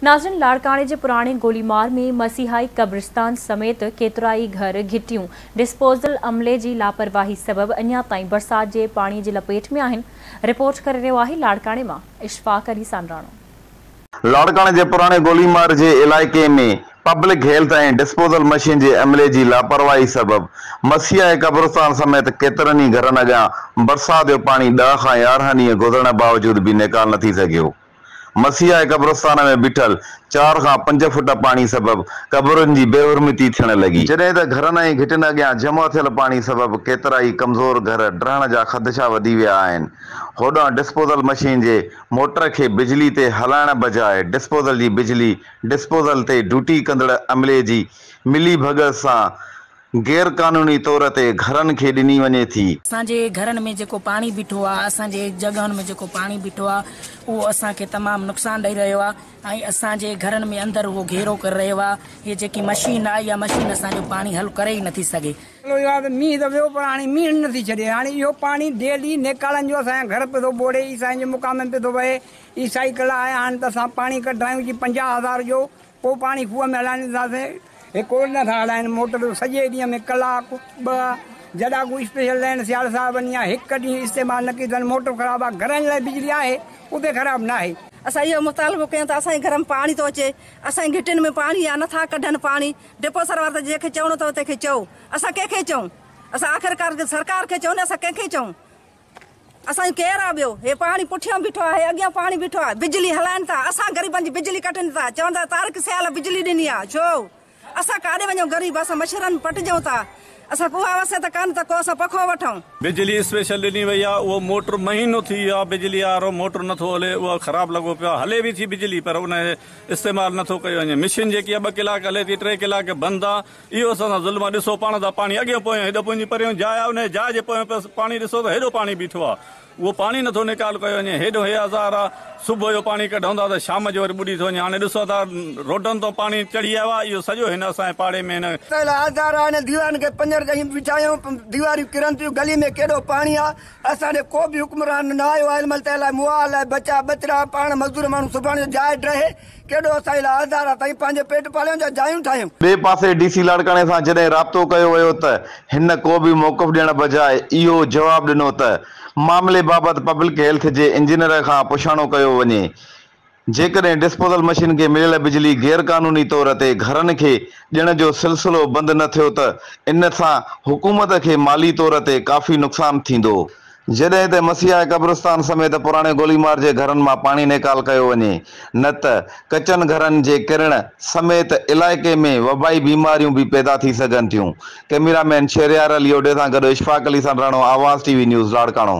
ناظرين لاڙڪاڻي جي پراڻي گوليمار ۾ مسيحائي قبرستان سميت ڪيترائي گهر گهٽيون ڊسپوزل عملي جي لاپرواهي سبب اڃا تائين برسات جي پاڻي جي لپيٽ ۾ آهن. رپورٽ ڪري رهيو آهي لاڙڪاڻي مان اشفاق علي سانراڻو. لاڙڪاڻي جي پراڻي گوليمار جي علائقي ۾ پبلڪ هيلٿ ۽ ڊسپوزل مشين جي عملي جي لاپرواهي سبب مسيحائي قبرستان سميت ڪيترن ئي گهرن اڳيان برسات جو پاڻي 10 کان 11 ڏينهن گذرڻ باوجود به نيڪال نه ٿي سگهيو. مسيحائي قبرستان ۾ بيٺل 4 کان 5 فٽ پاڻي سبب قبرن جي بيحرمتي ٿيڻ لڳي. جڏهن ته گهرن ۽ گهٽين اڳيان جمع ٿيل پاڻي سبب ڪيترائي ڪمزور گهر ڊهڻ جا خدشا وڌي ويا آهن. هوڏانهن ڊسپوزل مشين جي موٽر کي بجلي تي هلائڻ بجاء ڊسپوزل جي بجلي ڊسپوزل تي ڊيوٽي ڪندڙ عملي جي ملي ڀڳت سان غير قانوني طور تي گهرن کي ڏني وڃي ٿي. اسان جي گهرن ۾ جيڪو پاڻي بيٺو آ، اسان جي جڳهن ۾ جيڪو پاڻي بيٺو آ، اهو اسان کي تمام نقصان ڏئي رهيو آ ۽ اسان جي گهرن ۾ اندر اهو گهيرو ڪري رهيو آ. هيء جيڪي مشين آ، اها مشين اسان جو پاڻي حل ڪري ئي نٿي سگهي. مسئلو اهو آ ته مينهن ته ويو پر هاڻي مينهن نٿي ڇڏي. هاڻي اهو پاڻي ڊيلي نيڪالن جو اسان جا گهر پيو ٿو ٻوڙي، عيسائين جي مقام ۾ پيو ٿو وهي. عيسائي ڪلا آيا آهن ته اسان پاڻي ڪڍرايون جي 50 هزار جو پوء پاڻي کوهه ۾ هلائينداسين. هي ڪو نه ٿا هلائين موٽر سڄي ڏينهن ۾ ڪلاڪ ٻه جڏا ڪو اسپيشل لائين سيال صاحب يا هڪ ڏينهن استعمال نه ڪئي اٿن. موٽر خراب آ، گهرن لاء بجلي آهي اتي خراب ناهي. اسان اهو مطالبو ڪيون ته اسان جي گهر ۾ پاڻي ٿو اچي، اسان جي گهٽين ۾ پاڻي آ، نٿا ڪڍن پاڻي. ڊپوسر وارا ته جنهن کي چوڻو اٿو تنهن کي چئو، اسان ڪنهن کي چئون؟ اسان آخرڪار سرڪار کي چئون نه اسان ڪنهن کي چئون؟ اسان جو ڪير آ ٻيو؟ هي پاڻي پٺيان بيٺو آ، هي اڳيان پاڻي بيٺو آ، بجلي هلائن ٿا، اسان غريبن جي بجلي ڪٽين ٿا، چون ٿا طارق سيال بجلي ڏني آ، ڇو؟ اسان ڪاڏي وڃون غريب، اسان مڇرن ۾ پٽجون ٿا، اسان کي اها وسعت ڪانه ته ڪو اسان پکو وٺون. بجلي اسپيشل ڏني وئي آ، اهو موٽر مهينو ٿي ويو آ بجلي وارو موٽر نٿو هلي، اهو خراب لڳو پيو آ، هلي به ٿي بجلي پر ان استعمال نٿو ڪيو وڃي، مشين جيڪي آ 2 ڪلاڪ هلي ٿي 3 ڪلاڪ بند آ، اهو اسان سان ظلم آ، ڏسو پاڻ ٿا پاڻي اڳيون پويون هيڏو پنهنجي پريون جاء آ انهي جاء جي پويون پس پاڻي ڏسو ته هيڏو پاڻي بيٺو آ اهو پاڻي نٿو نيڪال ڪيو وڃي هيڏو هي آزار آ صبح جو پاڻي ڪڍون ٿا ته شام جو وري ٻڏي ٿو وڃي هاڻي ڏسو ٿا روڊن تان پاڻي چڙهي آيو آ اهو سڄو هن اسان جي پاڙي ۾ هن اسان لاء آزار آ هن ديوارن کي پڃر ڏئي بيٺا آهيون ديواريون ڪرن ٿيون گلي ۾ ڪيڏو پاڻي آ اسان ڏي ڪو به حڪمران نه آيو آ هن مهل تنهن لاء مئا الائي بچا ٻچڙا پاڻ مزدور ماڻهو سڀاڻي جو جاء ڊهي ڪيڏو اسان لاء آزار آ سائين پنهنجو پيٽ پاليون جا جايون ٺاهيون. ٻئي پاسي ڊي سي لاڙڪاڻي سان جڏهن رابطو ڪيو ويو ته هن ڪو به موقف ڏيڻ بجاء اهو جواب ڏنو ته معاملي بابت پبلڪ هيلٿ جي انجنيئر کان پڇاڻو ڪيو وڃي جيڪڏهن ڊسپوزل مشين کي مليل بجلي غير قانوني طور تي گهرن کي ڏيڻ جو سلسلو بند نه ٿيو ته ان سان حڪومت کي مالي طور تي ڪافي نقصان ٿيندو. جڏهن ته مسيحائي قبرستان سميت پراڻي گوليمار جي گهرن مان پاڻي نيڪال ڪيو وڃي نه ته ڪچن گهرن جي ڪرڻ سميت علائقي ۾ وبائي بيماريون به پيدا ٿي سگهن ٿيون. ڪئميرا مين شهريار علي اوڍي سان گڏ اشفاق علي سانڊراڻو، آواز ٽي وي نيوز، لاڙڪاڻو.